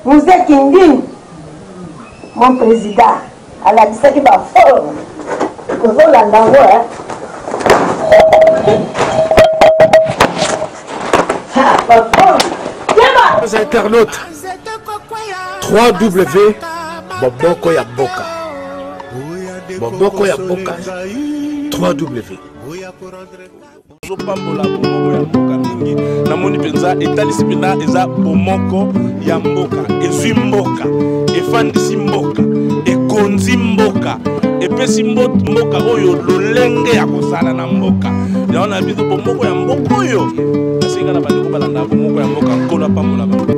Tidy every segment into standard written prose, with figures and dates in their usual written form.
Mzee Kindingu mon président alakisaki ba forme ozolanda yango eh? Internautes, 3W Boboko ya Boka. Boboko ya Boka 3W. Ozopambola bomoko ya mboka mingi. Namoni mpenza etalisi mpenza eza bomoko ya mboka, ezwi mboka, efandisi mboka, ekonzi mboka, epesi mboka oyo lolenge ya kozala na mboka. Yango na biso bomoko ya mboka oyo nasenga na bandeko balanda bomoko ya mboka. Nkolo apambola bango.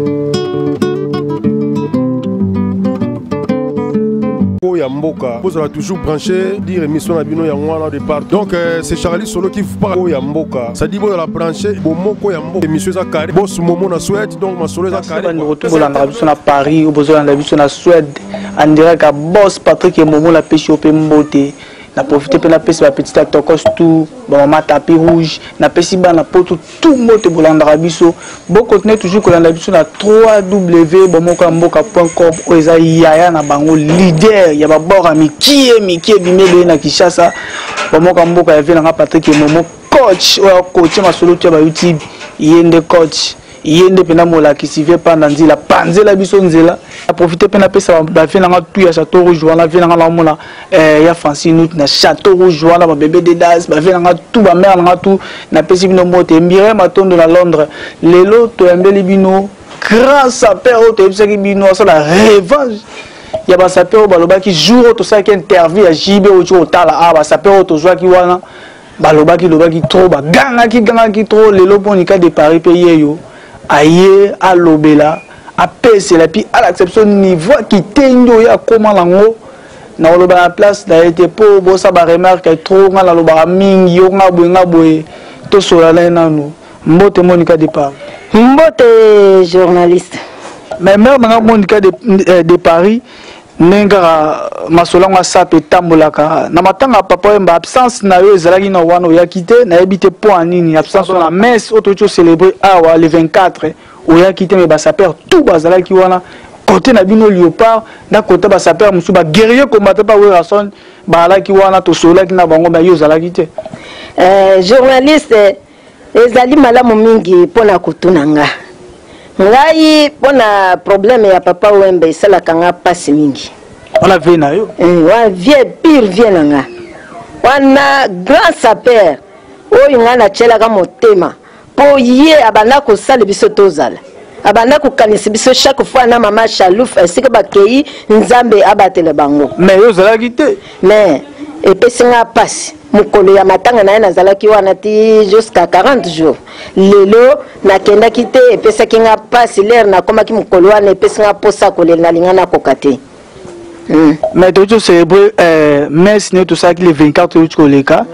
Ya mboka bozala toujours branché dire émission na bino yango wana de part. Donc c'est Charlie Solo qui vous parle. Ya mboka, ça dit bozala branché bomoko ya mboka, émission eza carré, boss Momo na Suède, donc masolo eza carré. Bandeko to bolandaka biso na Paris, bozolanda biso na Suède en direct ya boss Patrick Momo, napesi yo mpe mbote. Na profite mpe napesi ba petite ya tokos tout, ba mama tapis rouge, napesi bana poto tout mbote. Bolandaka biso, bokontinue toujours kolanda biso na 3w bomoko ya mboka point com. Oyo eza yaya na bango, leader ya babord ya mikie mikie ebimi ebele na Kinshasa, bomoko ya mboka ya vie nanga Patrick Momo, coach oyo akoche masolo tu ya ba YouTube. Ye nde coach, ye nde mpena molakisi vie panda nzela panzela biso nzela. Aprofite mpe napesa bavie nanga tu ya Chateau Rouge wana, vie nanga naomona ya Francine Out na Chateau Rouge wana, babebe dedas, bavie nanga tu, bamare nanga tu, napesi bino mbote. Mbire Matondo na Londres. Lelo toyambeli bino grand sapeur oyo toyebisaki bino asala revanche ya basapeur oyo balobaki jour oyo tosalaki interview ya JB oyo ti otala awa. Basapeur oyo tozwaki wana balobaki lobaki trop, bagangaki gangaki trop. Lelo Monika de Paris mpe yeyo aye alobela, apesela puis alakisa biso niveau akitendi oyo akóma nango. Nakoloba na place na ye te mpo bosa baremarque trop, nga nalobaka mingi, yo nga boye, nga boye. Tosola na ye nanu. Mbote Monika de Paris. Mbote journaliste. Mais mare nanga Monika de Paris, ndenge kaka masolo yango asape etambolaka na matanga ya Papa Wemba, absence na yo ezalaki na wana, oyaki te, nayebi te mpo ya nini absence wana. Messe oyo toki tocélébre awa le 24, oyaki te, mais basapeur tout bazalaki wana kote na bino Léopard na kote basapeur mosusu, baguerrier combattant pa Werrason bazalaki wana, tosololaki na bango, mais yo ozalaki te. Journaliste, ezali malamu mingi mpona kotuna nga. Ngai mpona problème ya Papa Wemba esalaka nga mpasi mingi. Wana vie na yo? Wana vie pire, vie na nga wana, grand sapeur oyo ngai natielaka motema, mpo ye abanda kosala biso tozala, abanda kokanisa biso chaque fois na mama Chalouf esika bakei, Nzambe abatela bango. Mais yo ozalaki te. Mais epesi nga mpasi. Mokolo ya matanga na ye nazalaki wana ti jusqu'à 40 jours. Lelo nakendaki te, epesaki nga mpasi. Lere nakomaki mokolo wana, epesi nga mposa kolela, nalinga nakoka te. Mais toki tocélébre messe nde tosalaki le 24 oyo koleka,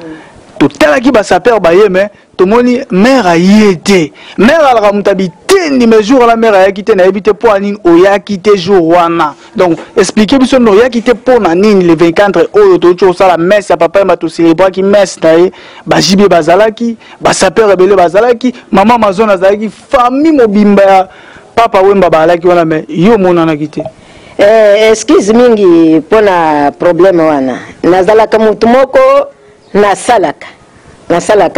totalaki basapeur baye, mais tomoni mare aye te. Mare alaka moto abitendi, mais jour wana mare ayaki te. Nayebi te mpo ya nini oyaki te jour wana. Donc explique biso nde oyaki te mpo na nini le 24 oyo toyoti kosala messe ya Papa Wemba, tocélébraki messe na ye, bajibe bazalaki, basapeur ebele bazalaki, mama Amazon azalaki, famille mobimba ya Papa Wemba bazalaki wana, mais yo omonanaki te. Excuse mingi mpona problème wana. Nazalaka motu moko nasalaka,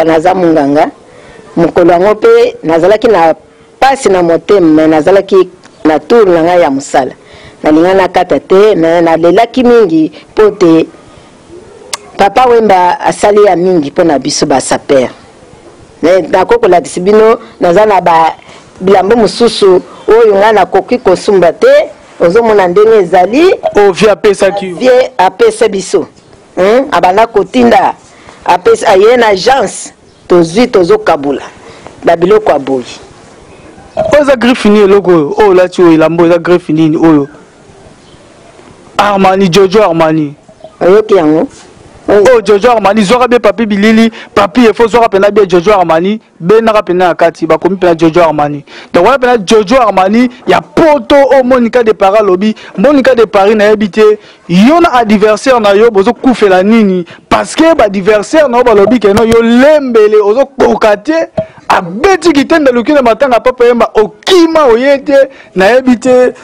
naza monganga. Mokolo yango mpe nazalaki na mpasi na motema, mais nazalaki na tour na ngai ya mosala, nalinga nakata te, mais nalelaki mingi mpo te Papa Wemba asali ya mingi mpo na biso basapeur. Nakoki kolakisa bino, naza na ba bilamba mosusu oyo ngai nakoki kosumba te. Ozomona ndenge ezali. Oyo vie apesaki yo. Vie apesa biso, Abanda kotinda, apesa, aye na agence, tozwi, tozokabula babiloko ya boye. Oyo eza griffe nini? Eloko oyo oyo olati oyo, elamba oyo eza griffe nini? Oyo Armani, Giorgio Armani. Oyoki yango? Oyo Jojo Armani, zwaka bien Papi Bilili, Papi efo zwaka mpena bien Jojo Armani, bendaka mpena na kati, bakomi mpena Jojo Armani. Donc wana mpena Jojo Armani ya poto oyo Monica de Paris alobi. Monica de Paris nayebi te yo na adversaire na yo bozokufela nini, parce que ba adversaire na yo balobi ke no yo lembele ozokoka te, abeti kitenda luki na matanga Papa Yemba okima oye te, nayebi te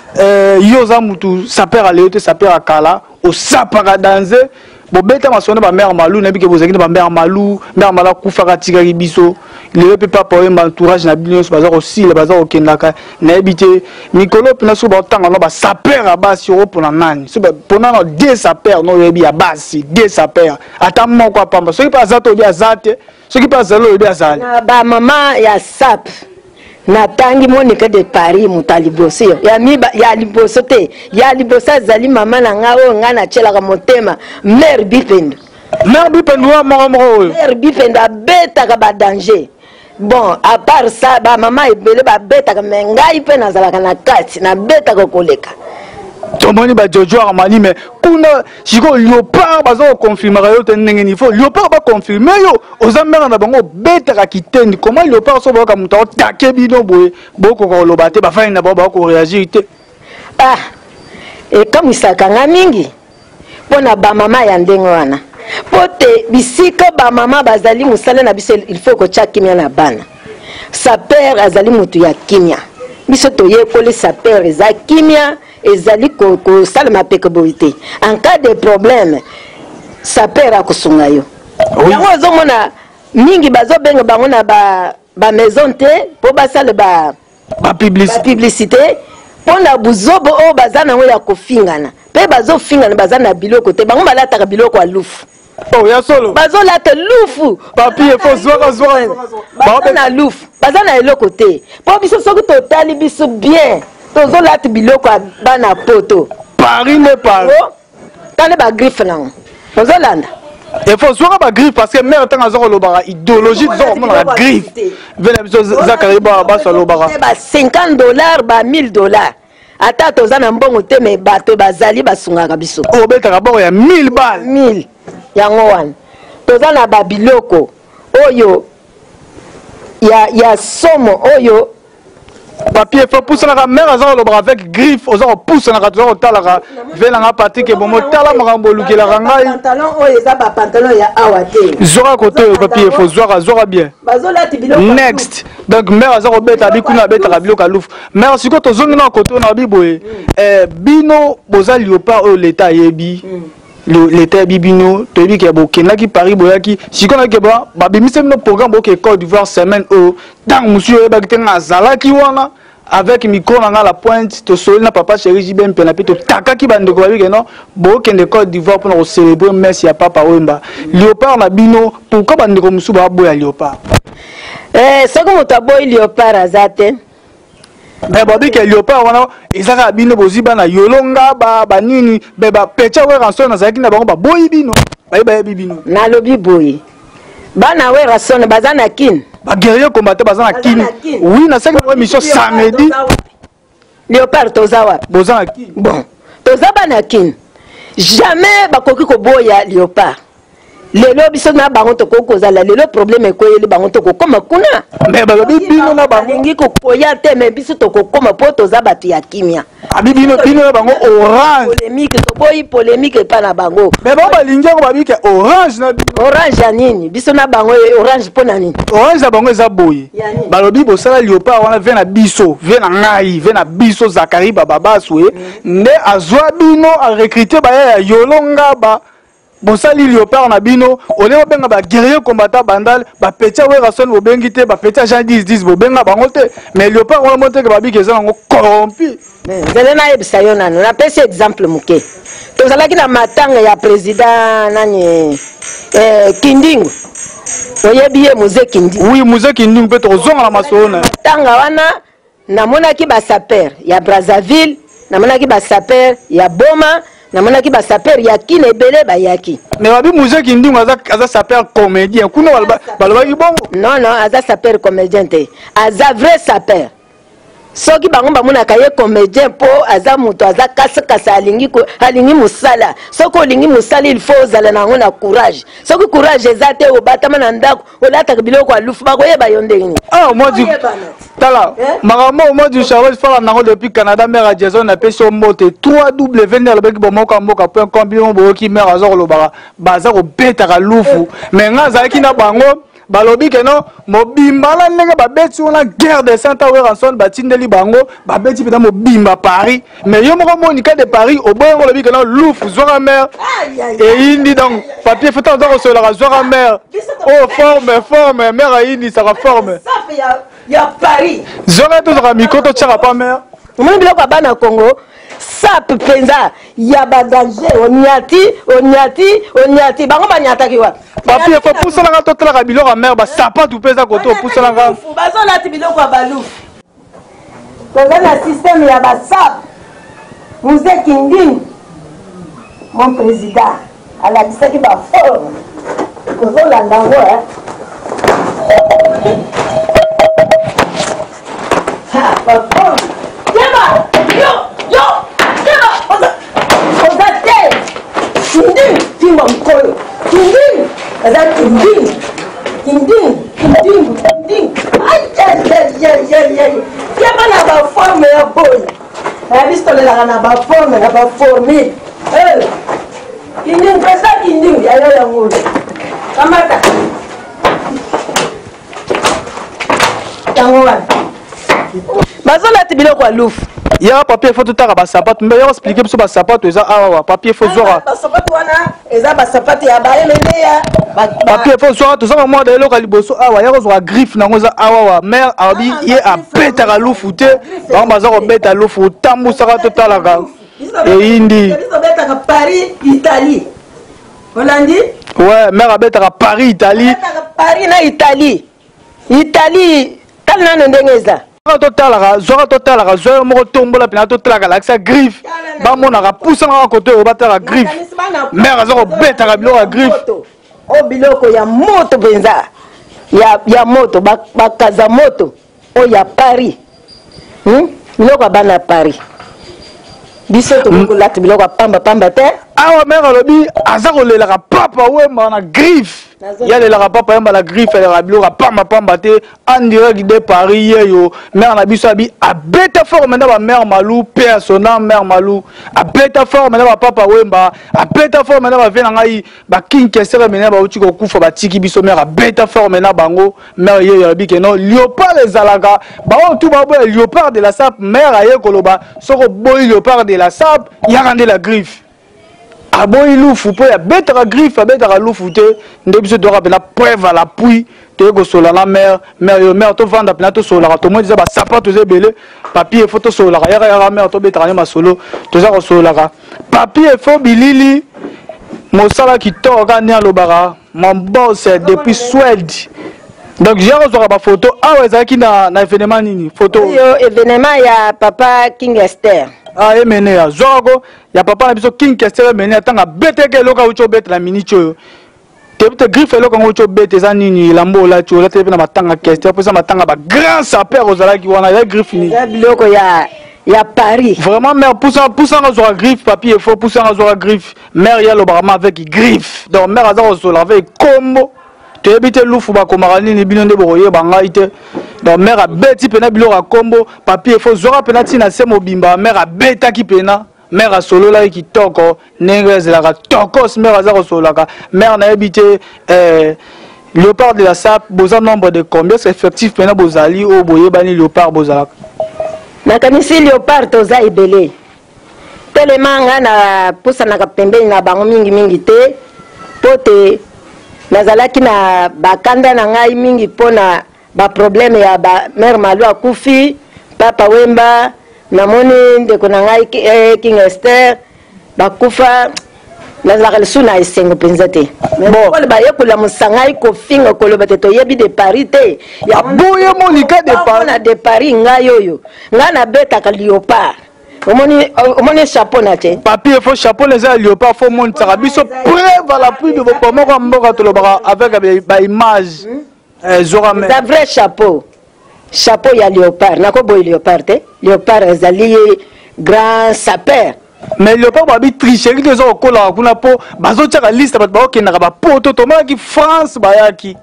yo oza mutu saper aleyo te, saper akala osapaka danze bobeta masolo na ba mère Malou, nayebi ke bozalaki na ba mère Malou, mère Malou akufaka atikaki biso lelo mpe Papa Wemba entourage na bino nyonso baza kosila, baza kokendaka, nayebi te mikolo mpena soki baotanga no basaper ya basi okopona nani, soki pona na deux saper no oyebi ya basi, deux saper ata moko apamba, soki mpe aza te oyebi aza te, soki mpe azali oyebi azali. Na ba mama ya sap natangi Monica de Paris moto ya liboso yo ya miba ya liboso te, ya liboso azali mama na ngai oyo ngai natielaka motema, Mère Bipendo. Mère Bipendo wa moko moko oyo. Mère Bipendo abetaka ba danger. Bon, à part ça, ba mama ebele babetaka, mais ngai mpe nazalaka na kati, nabetaka koleka. Tomoni ba Jojo Armani, mais kuna sikoyo Léopard baza koconfirmaka yo te ndenge nini? Faut Léopard baconfirme yo, oza mère na bango obetaka kitendi. Comment Léopard so bayoka moto aotake bino boye, bokoka koloba te, bafani na bango bakoréagir te? Ah, ekamwisaka nga mingi mpo na bamama ya ndenge wana, mpo te bisika bamama bazali mosala na biso, il faut kotia kimia na bana. Saper azali motu ya kimia, biso toyekoli saper eza kimia, ezali kosalema peke boye te. En cas de problème, saper akosunga yo. Yango ozomona mingi bazobenga bango na ba maison te mpo basala ba publicité mpo na buzobo oyo baza nango ya kofingana, mpe bazofingana baza na biloko te, bango balataka biloko ya lufu. Oh, ya solo. Bazolata lufu. Papi, il faut zwaka, zwaka, zwaka. Baza na lufu, baza na eloko te. Po biso soki totali biso bien, tozolata biloko ya bana poto. Paris ne Paris. Oh, tala ba griffe nango. Ozolanda. Il faut zwaka ba griffe parce que mère tanga zoko lobaka idéologie zoko mona ba griffe. Vena biso Zakari ba ba so lobaka. Ba $50 ba $1000. Ata toza na mbongo te, mais bato bazali basungaka biso. Obetaka bongo ya 1000 balles. 1000. Yango wana. Toza na ba biloko oyo ya somo oyo papier faut pusanaka mère aza kolobaka avec griffe, oza kopusanaka, toza kotalaka ve nanga Patrick Ebomo, tala makambo olukelaka ngai. Pantalon oyo eza ba pantalon ya awa te. Zwaka kote oyo papier faut zwaka, zwaka bien. Bazolati biloko ya Next. Donc mère aza kobeta bi kuna abetaka biloko ya lufu. Mère sikoyo tozongi na kote oyo na bi boye. Bino boza léopard oyo l'État ayebi. L'État ayebi bino, toyebi ke bokendaki Paris boyaki. Sikoyo na ke ba babimisa bino programme boke Côte d'Ivoire semaine oyo. Tango mosusu oyebaki te nga azalaki wana avec micro na nga la pointe, tosoli na papa chéri JB Mpela pe totakaki bandeko babi ke non, bokende Côte d'Ivoire mpona kocélébrer messe ya Papa Wemba. Léopard na bino, pourquoi bandeko mosusu baboya Léopard? Soki moto aboyi Léopard aza te. Mais babi ke Léopard wana ezaka bino bozwi bana yolonga ba banini, be ba pecha Werrason azalaki na bango baboyi bino, baye bayebi bino. Nalobi boye. Bana Werrason baza na Kin. Ba guerrier combattant baza na Baza Kin. na Kin. Oui, na saki émission samedi. Léopard toza wapi? Boza na Kin. Bon, toza bana Kin. Jamais bakoki koboya Léopard. Lelo biso na bango tokoki kozala, lelo problème ekoyeli bango tokokoma kuna. Mais balobi bino na bango. Balingi kokoya te, mais biso tokokoma po toza bato ya kimia. Abi bino, bino na bango orange. Polémique, toboyi polémique epa na bango. Mais bango balingi yango babi ke orange na bino. Orange ya nini? Biso na bango orange po na nini? Orange na bango eza boye. Ya nini? Balobi bosala léopard wana ve na biso, ve na ngai, ve na biso Zakari Bababaswe, nde azwa bino a recruter baya ya Yolonga ba bosali léopard na bino, ole bobenga ba guerrier combattant bandal, ba petit Werrason bobengi te, ba petit Jean 10 10 bobenga bango te, mais léopard wana monte ke babiki eza nango corrompu. Mais nzele nayebisa yo nanu, napesi exemple moke. Tozalaki na matanga ya président nani Kindingu. Oyebi ye Mzee Kindingu? Oui, Mzee Kindingu mpe tokozonga na masolo na ye. Matanga wana namonaki ba sapeur ya Brazzaville, namonaki ba sapeur ya Boma, namonaki ba sapeur ya Kin ebele bayaki. Mais babi Mzee Kindingu aza sapeur comédien. Kuna balobaki bongo? Non, non, aza sapeur comédien te. Aza vrai sapeur. Soki bango bamonaka ye comédien mpo aza moto aza kasekase, alingi, alingi mosala. Soki olingi mosala, il faut ozala na yango na courage. Soki courage eza te, obatama na ndako, olataka biloko ya lufu, bakoyeba yo ndenge nini? Ah, moi du tala, eh? Makambo moi du Charles Fala nango depuis Canada. Mère ya Jason, napesi yo mbote. 3W nde alobaki bomoko ya mboka point com. Bino boyoki mère aza kolobaka, baza kobetaka lufu, mais nga azalaki na bango, balobi ke no mobimba na ndenge babeti wana guerre de saint Werrason, batindeli bango, babeti mpenza mobimba Paris. Mais yo moko Monika de Paris, oboyango, olobi ke no lufu zwaka mare eyindi. Donc papier fota oza kosololaka, zwaka mare oyo forme forme mare ayindisaka forme ya Paris. Zwaka, tozwaka micro, totiaka pa mare. Omoni biloko ya bana Congo, sape mpenza ya badanger. Onyati, onyati, onyati, bango banyataki wapi? Papier fo pusanaka, totalaka biloko ya mare, basapatu mpe eza kote, opusanaka. Bazolati biloko ya balufu. Toza na système ya basap. Muze Kinding, mon président, alakisaki baforme, kozolanda yango, eh? Baforme keba, yo yo keba, oza te kinding, fimba mokolo kinding, aza kinding, kinding, kinding, kinding. Ayayayayayay, keba na baforme ya boye. Biso tolelaka na baforme, na baformule. Kinding mpenza, kinding yayo yango, kamata yango wana, bazolati biloko ya lufu. Yaka papier fo, totaka basapatu mbe, yaka explique biso basapatu eza awa. Papier fo, zwaka. Basapatu wana eza basapatu ya baemeleya. Papier fo, zwaka, tozaka mwa da eloko ya liboso awa, yaka ozwaka griffe nango eza awawa. Mare alobi ye abetaka lufu te, bango baza kobeta lufu. Otambusaka, totalaka eyindi. Biso Paris, Italie, olandi? Ouais, mare abetaka Paris, Italie. Paris na Italie. Italie, tala nano ndenge eza. Totalaka, zwaka, totalaka, zwa yo moko, tombola mpena, totalaka, lakisa griffe, bamonaka, pusanaka kote oyo, batalaka griffe. Mare aza kobetaka biloko ya griffe. Oyo biloko ya moto mpenza, ya moto, bakaza moto oyo ya Paris, Biloko ya bana ya Paris. Biso tokoki kolata biloko ya pamba pamba te. Awa mare alobi aza kolelaka Papa Wemba na griffe. Ye alelaka Papa Wemba na griffe, alelaka biloko ya pamba pamba te. En direct de Paris, yeyo mare na biso abi abeta forme na bamare Malu pe asona. Mare Malu abeta forme na bapapa Wemba, abeta forme na bavie na ngai baking Kesere mene bauti kokufa, batiki biso. Mare abeta forme na bango. Mare yeyo alobi ke non, léopard ezalaka baoyo tu baboya léopard de la sape. Mare aye koloba soki oboyi léopard de la sape, yaka nde la griffe. Aboyi lufu mpo abetaka griffe, abetaka lufu te. Nde biso toyaka mpena preuve à l'appui, toye kosola na mare. Mare yo, mare, tovanda mpena, tosololaka, tomoni eza basapato eza ebele. Papier fo, tosololaka, yaka, yaka mare, tobetaka nde masolo, toza kosololaka. Papier fo, bilili mosala kitoko kaka nde alobaka. Mon boss depuis Suède. Donc j'ai kozwaka bafoto awa, ezalaki na événement nini, photo? Oyo événement ya papa King Ester. Ah, emene azwakako ya papa na biso King Kester. Emene ntango abeteke eloko awuti obeta na miniti oyo te te griffe, eloko yango outi obeta eza nini? Elamba olati, olati mpe na matanga Kester, mpo eza matanga bagrand saper, ozalaki wana, eza griffe nini? Eza biloko ya Paris. Vraiment mare, pusanga, pusanga, ozwaka griffe. Papier fo, pusanga, ozwaka griffe. Mare ye alobaka ma avec griffe. Donc mare aza kosola avec kombo, toyebi te lufu bakomaka nini, bino nde bokoyeba, ngai te. Donc mare abeti mpena biloko ya kombo. Papier fo, zwaka mpena ntina se mobimba. Mare abetaki mpena, mare asololaki kitoko ndenge ezelaka tokos. Mare aza kosololaka, mare nayebi te, eh, léopard de la sape boza nombre de combien? C'est effectif mpena bozali oyo boyebani léopard bozalaka? Nakanisi léopard toza ebele. Telema, ngai napusanaka pembeni na bango mingimingi te, mpo te nazalaki na bakanda na ngai mingi mpo na baproblème ya ba mare Malu akufi, Papa Wemba, namoni ndeko na ngai King Ester bakufa. Nazalaka lisusu na esengo mpenza te. Bon, baye kolamusa ngai, kofinga, koloba te toyebi de Paris te. Aboye Monika de Paris. Na de Paris, ngai oyo ngai nabetaka léopard. Omoni, omoni chapeau na te? Papier fo, chapeau eza ya léopard. Fo monisaka biso preuve à l'appui de bomoko ya mboka, tolobaka avec baimage. Zwaka. Eza vrai chapeau. Chapeau ya léopard, nakoboyi léopard te. Léopard ezali grand sapeur. Mais léopard babi tricherie te eza kokolaka kuna mpo bazotiaka liste bato bakokendaka bapoto. Tomonaki France bayaki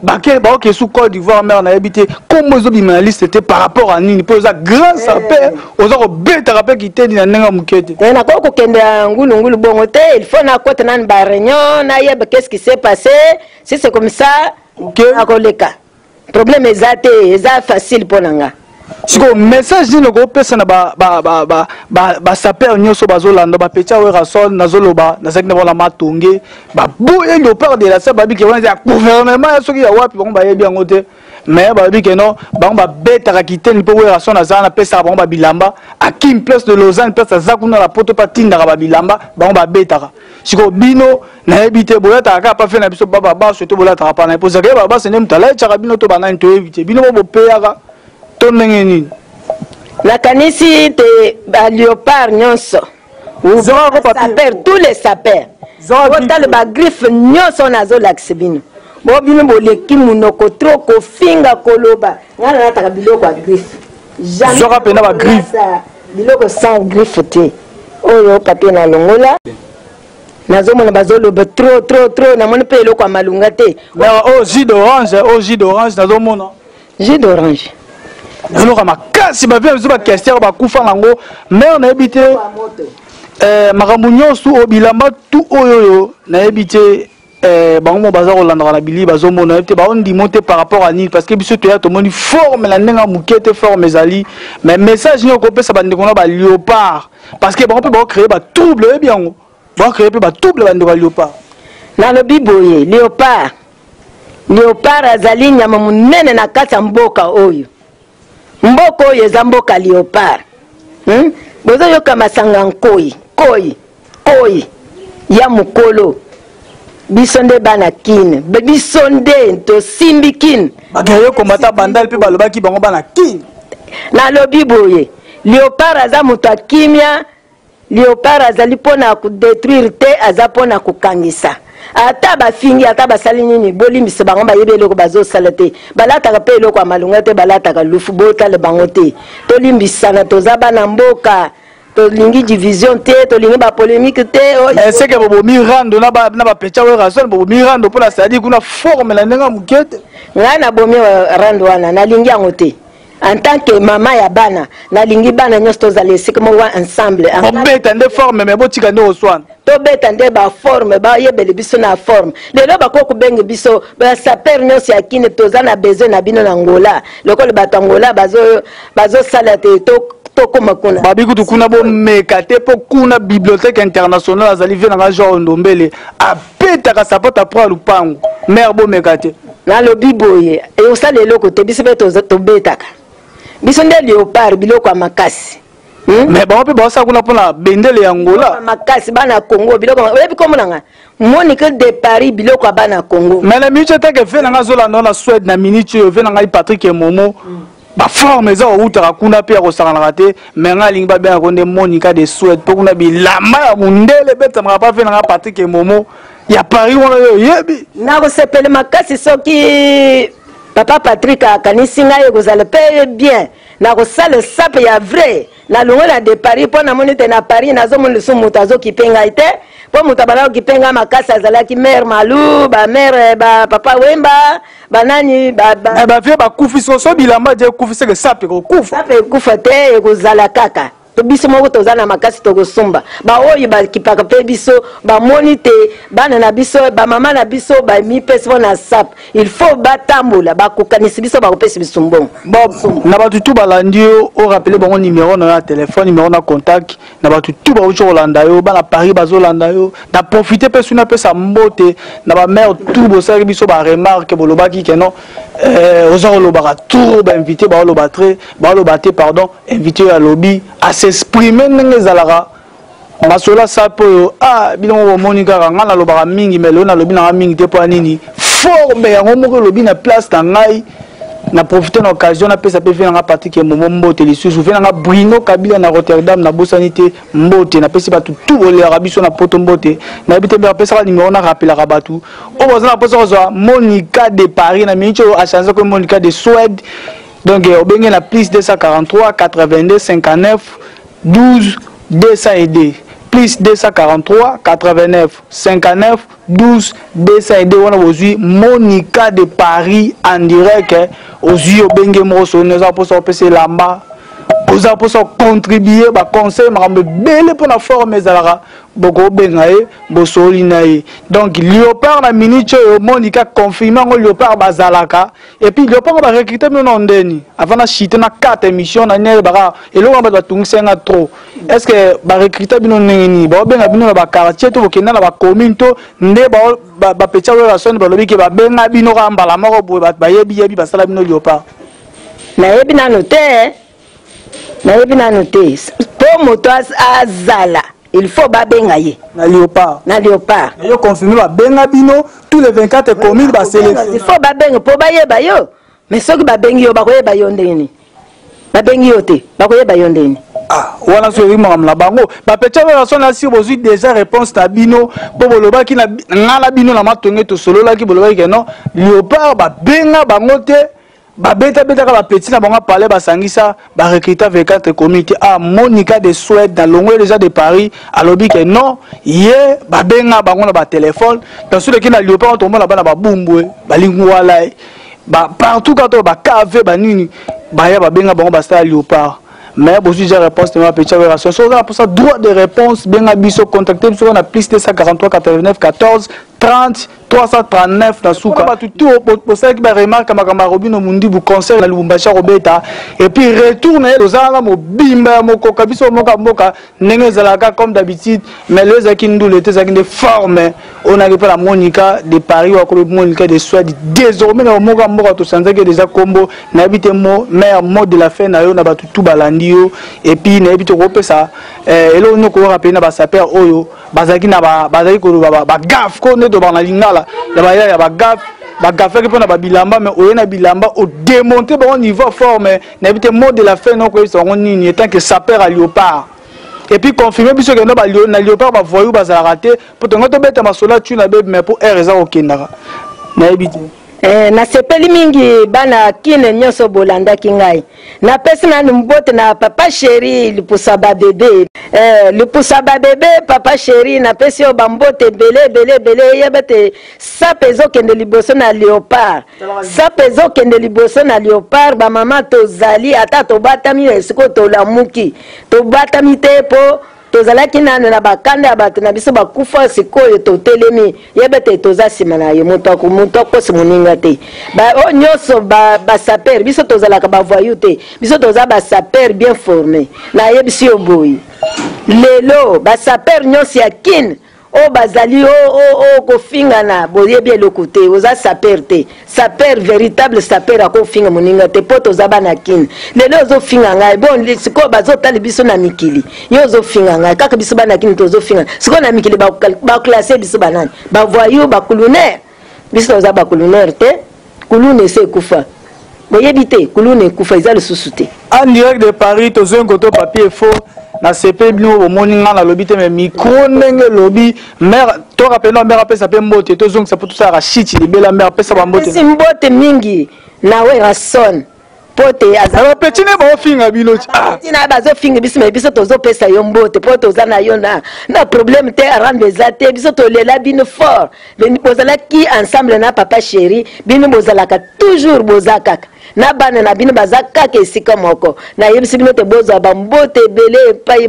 bake baoke su Côte d'Ivoire. Mare, nayebi te kombo ezobima na liste te par rapport à nini, mpo eza grand sapeur, oza kobetaka mpe kiteni na ndenge ya moke te. Te, nakoki kokende ya ngulungulu bongo te. Il faut nakota nani baréunion, nayeba qu'est ce qui s'est passé. Si c'est comme ça, nakoleka, problème eza te, eza facile mpo na nga. Sikoyo message nini okopesa na basapeur nyonso bazolanda, bapeti ya Werrason? Nazoloba, nazalaki na bona Matonge, baboye léopard de la sape, babiki wana eza ya gouvernement ya soki ya wapi, bango bayebi yango te. Mais balobi ke non, bango babetaka kiteni mpo Werrason aza wana, apesaka bango babilamba. Akim Place de Lausanne, place aza kuna na Poto, mpe atindaka babilamba, bango babetaka. Sikoyo bino, nayebi te, bolataka kaka pa fe na biso baba baso to bolataka pa na ye? Mpo zaka ye baba baso nde moto alayetiaka bino to banani, toyebi te. Bino bo bopeyaka to ndenge nini? Nakanisi te baléopard nyonso, sapeur, tous les sapeurs, otala bagriffe nyonso wana azolakisa bino. Bo bino boleki monoko trop, kofinga, koloba. Ngai nalataka biloko ya griffe. Zwaka mpenza bagriffe. Biloko sans griffe te. Oyo papier na longola, nazomona bazoloba trop trop trop, namoni mpe eloko ya malunga te. Oyo jus d'orange, oyo jus d'orange nazomona. Jus d'orange. Eloko ya makasi, bavie biso baquestion bakufa nango. Mare, nayebi te, makambo nyonso oyo, bilamba tu oyo oyo, nayebi te, bango mo baza kolandaka na bilili, bazomona, yebi te baondimo te par rapport à nini, parce que biso toya tomoni forme na ndenge ya moke te, forme ezali. Mais message nini okopesa bandeko na baléopard? Parce que bango mpe baocréer batrouble, oyebi yango, baocréer mpe batrouble, bandeko ya léopard. Nalobi boye, léopard, léopard azali nyama monene na kati ya mboka oyo. Mboka oyo eza mboka léopard, Bozoyoka masanga nkoi nkoi nkoi ya mokolo. Biso nde bana Kine, biso nde tosimbi Kine. Baguerrier combattant Bandal mpe balobaki bango bana Kine. Nalobi boye, léopard aza moto akimia. Léopard azali mpona kodétruire te, aza mpona kokangisa. Ata bafingi, ata basali nini, bolimbisa bango, bayebi eloko bazosala te. Balataka mpe eloko ya malunga te, balataka lufu. Botala bango te, tolimbisana, toza bana mboka, tolingi division te, tolingi bapolémique te. Eseke bobomi rando na bapetits ya Werrason, bobomi rando mpona sadi kuna forme na ndenge ya moke te. Ngai nabomi rando wana, nalingi yango te. En tant que mama ya bana, nalingi bana nyonso tozala esika moko ensemble. Bobeta nde forme, me botika nde oswana. Tobeta nde baforme, bayebele biso na forme. Lelo bakoki kobenga biso basapeur nyonso ya Kine, toza na besoin na bino na Ngola, lokola bato ya Ngola bazosala te, tokóma kuna. Babi kutu kuna bomeka te, mpo kuna bibliothèque internationale azali, vie nanga genre Ndombele abetaka sapato apres ya lupangu. Mare, bomeka te. Nalobi boye, osala eloko te, biso mpe tobetaka, biso nde léopard, biloko ya makasi. Mais bango mpe baosala kuna mpona bendele ya Ngola. Makasi, bana Congo, biloko oyebi kombo na nga Monique de Paris, biloko ya bana Congo. Mais na minute etake ve nanga azolanda na Swede, na minute oyo, ve na ngai Patrik Emomo, baforme eza kowutaka kuna mpe ya kosakanaka te. Me ngai alingi babengaka nde Monica de Swede, mpo kuna bilamba ya mondele ebetamaka pa ve nanga Patrik Emomo ya Paris wana, yo oyebi. Nakosepele makasi soki papa Patrik akanisi ngai, ekozala mpe bien. Nakosala sape ya vrai, nalongwe na de Paris, mpo namoni te na Paris nazomona lisusu moto azokipe ngai te, mpo moto abanda kokipe ngai makasi azalaki mare Malu, bamare bapapa Wemba, banani. Bavie bakufi, so bilamba je ekufi, seke sape ekokufa. Sape ekufa te, ekozala kaka. Biso moko toza na makasi, tokosomba. Baoyo bakipaka mpe biso bamoni te bana na biso, bamama na biso bamipesi mpo na sape, il faut batambola, bakokanisi biso, bakopesi biso mbongo. Bon, na bato tu balandi yo, orappeler bango numéro na yo ya telefone, numéro na contact na bato tu bauti kolanda yo, bana Paris bazolanda yo. Na profite mpe soki napesa mbote na bamare tu bosalaki biso baremarque, bolobaki ke non, oza kolobaka trop, bainvité baoloba tre, baoloba te. Pardon, invité oyo alobi as'exprime ndenge ezalaka masolo asape oyo. Ah, bino moko bomoni kaka ngai nalobaka mingi, mais lelo nalobi nanga mingi te. Mpo ya nini? Forme yango moko elobi na place na ngai. Na profite na occasion napesa mpe vie nanga Patrik Emomo mbote lisusu, vie nanga Bruno Kabila na Rotterdam, nabosani te. Mbote napesi bato tu bolelaka biso na Poto, mbote. Nayebi te mpe apesaka numero, narapelaka bato oyo baza na mposa kozwa Monica de Paris. Na minute oyo achange ko Monica de Swede. Donc obenge na plus 243 82 59 12 202, plus 243 89 59 12 202. Wana bozwi Monica de Paris en direct. Ozwi, obenge moko soni, oza mposa opesa elamba, oza mposa ocontribue baconseil, makambo ebele mpona forme ezalaka, bokobenga ye, bosoli na ye. Donc Léopard, na minute oyo Monica confirme yango, Léopard bazalaka. Et puis Léopard barecrute bino na ndeni? Avant na chite na 4 émission na nini, baka eloko wana bato batungisa nga trop. Est ce que barecrute bino ndenge nini? Baobenga bino na baquartier to bokenda na bacommune to nde bapetia oyo basoni balobi ke babenga bino kaka mbala moko boye, bato bayebi yebi basala bino Léopard? Nayebi nano te, nayebi nano te. Mpo moto azala, il faut babenga ye. Na Léopard? Na Léopard. Yo confirme, babenga bino tous les 24 communes basélection? Il faut babenga mpo bayeba yo. Mais soki babengi yo, bakoyeba yo ndenge nini? Babengi yo te, bakoyeba yo ndenge nini? Ah, wana soki oyebi makambo na bango bapetia oyo basona, si bozwi déjà réponse na bino, mpo bolobaki na nga na bino na Matonge, tosololaki, bolobaki ke non, Léopard babenga bango te, babetabetaka bapeti na bango apale, basangisa, barecruta 24 comité. Ah, Monica de Suède na longwe déjà de Paris alobi ke non, ye babenga bango na batelefone. Donc soki na Léopard, tomona bana babumbwe, balingwala ba partout, kaka to bakave banini baya, babenga bango, basala Léopard. Mais bozwi déjà réponse na bapetia relation. So oza na mposa droit de réponse, benga biso, contacte biso na plus 243 89 14 30 339 na suka. Bato tu bosalaki baremarque makambo ya Robino Mundibu, concert na Lubumbashi akobeta et puis retour na ye, tozalaka mobimba ya mokoka biso moko ya mboka ndenge ezalaka comme d'habitude. Mais lelo ezalaki ndule te, ezalaki nde forme oyo naki mpe na Monica de Paris, wakomi Monica de Suède désormais. Na moko ya mboka tosanzaki déjà kombo. Nayebi te mo mare, mot de la fin na yo na bato tu balandi yo. Et puis nayebi te okopesa eloko nini okoyoka na basaper oyo bazalaki na bazalaki koloba bagafe ko nde tobaka na lingala ya baya ya bagafe, bagafaki mpo na babilamba. Mais oye na bilamba, odemonte bango niveau forme. Nayebi te mot de la fin na okoyebisa bango nini en tant que sapeur à Léopard. Et puis confirme biso kendo na Léopard bavoyou bazalaka te, mpo tongo tobeta masolo atu na bebi, mais mpo aire eza kokendaka, nayebi te. Nasepeli mingi, bana kine nyonso bolandaki ngai. Napesi nanu mbote na papa chéri Lipusa babebe, Lipusa babebe, papa chéri, napesi yo bambote ebele ebele ebele. Eyeba te sape ezokende liboso na Léopard, sape ezokende liboso na Léopard. Bamama tozali, ata tobatami na esika tolamuki, tobatami te mpo tozalaki nano na bakanda ya bato na biso bakufa. Sikoyo totelemi, yeba te toza nsima na ye. Moto akosi moninga te. Oyo nyonso basaper, biso tozalaka bavoyou te, biso toza basaper bien formé. Nayebisi yo boye, lelo basaper nyonso ya Kine oyo bazali oyo kofingana, boyebi eloko te, oza saper te. Saper véritable, saper akofinga moninga te, mpo toza bana Kine. Lelo ozofinga ngai, bon, sikoyo bazotala biso na mikili, yo ozofinga ngai kaka, biso bana Kine tozofinga. Sikoyo na mikili baclasse biso banani? Bavoyou, baculunaire. Biso toza baculunaire te. Kuluna ese ekufa, boyebi te, kuluna ekufa, eza lisusu te. En direct de Paris, tozwi koto papier faux na sepe. Bino bomoni nga nalobi te, mais micro ndenge elobi. Mare, toka mpe mare apesa mpe mbote, tozongisa mpo tosalaka shiti libela. Mare, apesa bambote. Pesi mbote mingi na Werason mpo te bapeti ne baofinga bino. Tina bazofinga biso, mais biso tozopesa yo mbote mpo toza na yo na problème te, rando eza te. Biso tolela bino fort. Bozalaki ensemble na papa chéri, bino bozalaka toujours, boza kaka na bana na bino, baza kaka esika moko. Nayebisi bino te, bozwa bambote ebele epai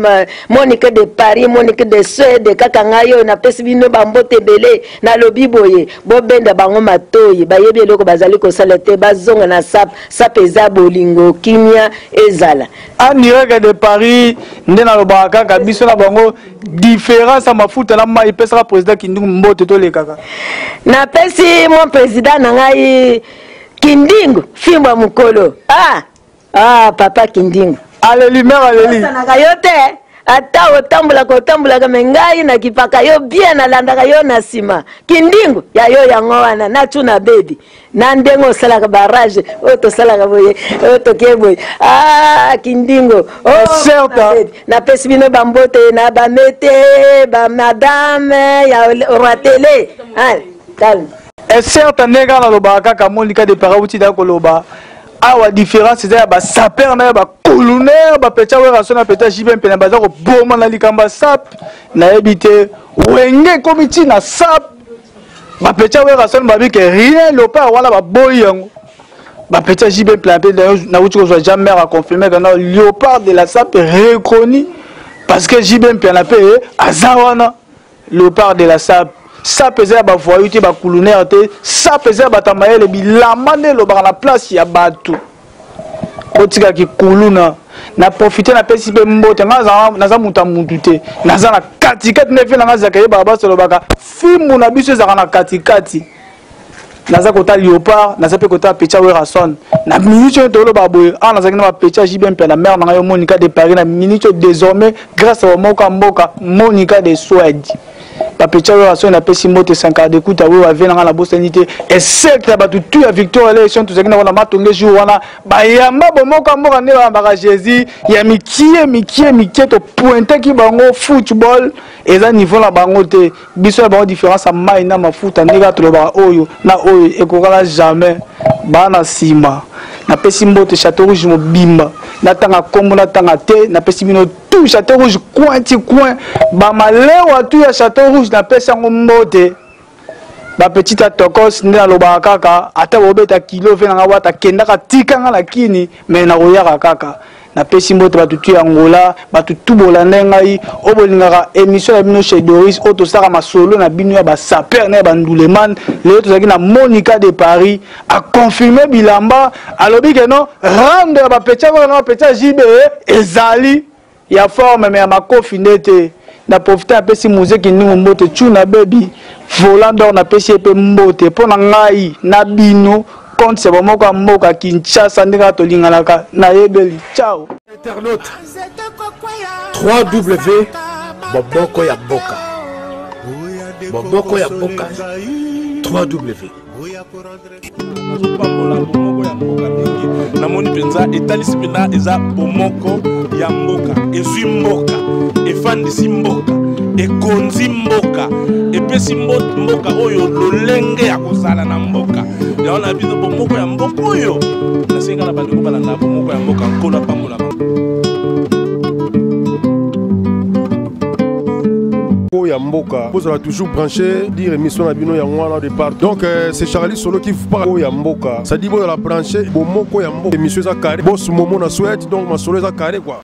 Monique de Paris, Monique de Suède. Kaka ngai oyo napesi bino bambote ebele. Nalobi boye, bobenda bango matoi, bayebi eloko bazali kosala te, bazonga na sap. Sap eza bolingo, kimia ezala. En direct de Paris, nde nalobaka kaka biso na bango différence ya mafuta na mai. Epesaka président Kindingu mbote, tolekaka. Napesi mon président na ngai Kindingu fimbo ya mokolo. Ah, ah, papa Kindingu. Aleli mare, aleli. Osanaka yo te, ata otambolaka otambolaka, mais ngai nakipaka yo bien, nalandaka yo na nsima. Kindingu ya yo yango wana natuna bebi na ndenge osalaka barage oyo tosalaka boye, oyo tokie boye. Ah, Kindingo, oh, napesi bino bambote na bamete, bamadame ya Roitele. Ah, calme. Certes, ndenge kaka nalobaka kaka, Monika de Paris uti da koloba. Awa différence eza ya basaper na ya bacolonnaire bapetia Werrason na petia JB Mpiana baza koboma na likambo ya sap. Nayebi te, Wenge ekomi ntina sap. Bapetia Werrason babi ke rien, Léopard wana baboyi yango. Bapetia JB Mpiana mpe nauti kozwa jamais aconfirme kana Léopard de la sap reconnu, parce que JB Mpiana mpe aza wana. Léopard de la sap, sap eza ya bavoyu te, bakulunere te. Sap eza ya bato ya mayele. Bilamba nde elobaka na place ya bato. Otikaki kuluna na profite, napesi mpe mbote. Ngai naza moto ya mutu te, naza na katikati nde fe na ngai azalaka yebaka. Basi olobaka fimbu na biso ezalaka na katikati. Naza kota Léopard, naza mpe kota Pecha Werrason. Na minute oyo toloba boye awa, nazalaki na bapecha JB mpe na mare na ngai yo Monica de Paris. Na minute oyo, désormais, grâce à moko ya mboka, Monica de Suède, bapecha Werrason napesi mbote. Sankara de Kuta oyo ave na ngai, nabosani te, excepte ya bato tu ya Victoire Eleison. Tozalaki nango na Matonge jour wana, bayamba bomoko ya mboka nde bayambaka Jésus ya mikie mikie mikie. Topointaki bango, football eza niveau na bango te, biso na bango différence ya mai na mafuta. Ndenge kaka tolobaka, oyo na oyo ekokaka jamais. Baa na nsima, napesi mbote Château Rouge mobimba. Natanga nkombo, natanga te, napesi bino tout Château Rouge, coin ti coin, bamalewa tu ya Château Rouge, napesi yango mbote. Bapetite ya tokos nde nalobaka kaka, ata bobeta kilo ve nanga wata kendaka tikanga na kini me nakoyaka kaka. Napesi mbote bato tu ya Ngola, bato tu bolanda ngai oyo bolingaka émission na bino chez Doris, oyo tosalaka masolo na bino ya basaper na ya banduleman. Lelo tozalaki na Monica de Paris, aconfirme bilamba, alobi ke no rando ya bapetia kaka na bapetia JB ezali ya forme me ya makofi nde te. Na profite, napesi muzeki ndingo mbote, tuna bebi volant d'or, napesi ye mpe mbote. Mpo na ngai na bino, compte ya bamoko ya mboka Kinshasa, ndenge kaka tolinganaka, nayebeli ciao. Internaute, 3W Boboko ya Mboka, Boboko ya Mboka, 3W. Nazopambola bomoko ya mboka mingi. Namoni mpenza etalisi mpenza eza bomoko ya mboka, ezwi mboka, efandisi mboka, ekonzi mboka, epesi mboka oyo lolenge ya kozala na mboka yango na biso. Bomoko ya mboka oyo, nasenga na bandeko balanda bomoko ya mboka. Nkolo apambola bango. Ya mboka, bozala toujours branché dire émission na bino yango wana de part. Donc c'est Charlie Solo qui vous parle. Ya mboka, ça dit bozala branché, bomoko ya mboka, émission eza carré. Boss Momo na Suède, donc masolo eza carré quoi.